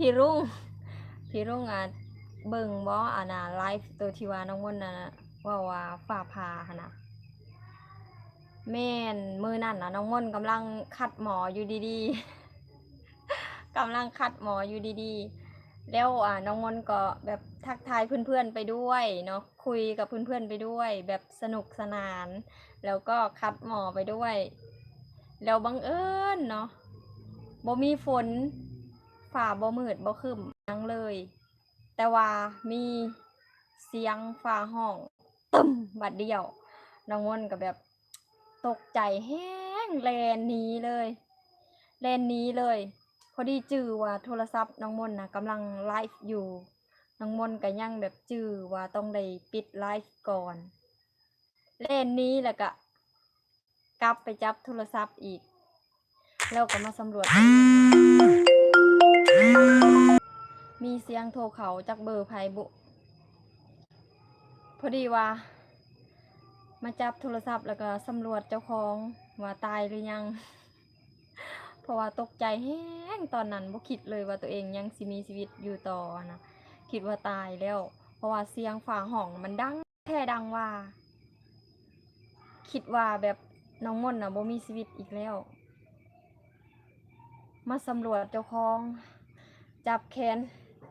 ພີ່ລຸງ ພີ່ລຸງ ອາ ເບິ່ງບໍ່ ອັນນ່າ ໄລຟ໌ໂຕທີ່ວ່ານ້ອງມົນນະເວົ້າວ່າຟ້າຜ່າຫັ້ນນະ? ແມ່ນ ມື້ນັ້ນນະ ນ້ອງມົນກຳລັງຄັດໝໍຢູ່ດີໆ ກຳລັງຄັດໝໍຢູ່ດີໆ ແລ້ວ ອາ ນ້ອງມົນກໍແບບທັກທາຍເພື່ອນໆໄປດ້ວຍເນາະ ຄຸຍກັບເພື່ອນໆໄປດ້ວຍ ແບບສະໜຸກສະໜານ ແລ້ວກໍຄັດໝໍໄປດ້ວຍ ແລ້ວບັງເອີນເນາະ ບໍ່ມີຝົນ ຟ້າບໍ່ມືດບໍ່ຄຶ້ມຫຍັງເລີຍ ແຕ່ວ່າມີສຽງຟ້າຮ້ອງຕຶ້ມບາດດຽວ ນ້ອງມົນກໍແບບຕົກໃຈແຮງ ແລ່ນໜີເລີຍ ແລ່ນໜີເລີຍ. ພໍດີຈື່ວ່າໂທລະສັບນ້ອງມົນນະກຳລັງໄລຟ໌ຢູ່ ນ້ອງມົນກໍຍັງແບບຈື່ວ່າຕ້ອງໄດ້ປິດໄລຟ໌ກ່ອນ ແລ່ນໜີແລ້ວກະກັບໄປຈັບໂທລະສັບອີກ ແລ້ວກໍມາສຳຫຼວດ ມີສຽງໂທເຂົ້າຈັກເບີໃຜບຸ ພໍດີວ່າມາຈັບໂທລະສັບ ແລ້ວກໍສຳຫຼວດເຈົ້າຂອງວ່າຕາຍຫຼືຍັງ ເພາະວ່າຕົກໃຈແຮງ ຕອນນັ້ນບໍ່ຄິດເລີຍວ່າຕົວເອງຍັງຊິມີຊີວິດຢູ່ຕໍ່ຫັ້ນນະ ຄິດວ່າຕາຍແລ້ວ ເພາະວ່າສຽງຟ້າຮ້ອງມັນດັງແທ້ດັງວ່າ ຄິດວ່າແບບນ້ອງມົນນະບໍ່ມີຊີວິດອີກແລ້ວ ມາສຳຫຼວດເຈົ້າຂອງ ຈັບແຂນ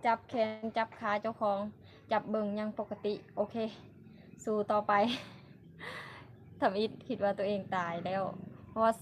ຈັບແຂນ ຈັບຂາເຈົ້າຂອງ ຈັບເບິ່ງຍັງປົກກະຕິ ໂອເຄ ສູ້ຕໍ່ໄປ ທຳອິດຄິດວ່າຕົວເອງຕາຍແລ້ວ ເພາະວ່າ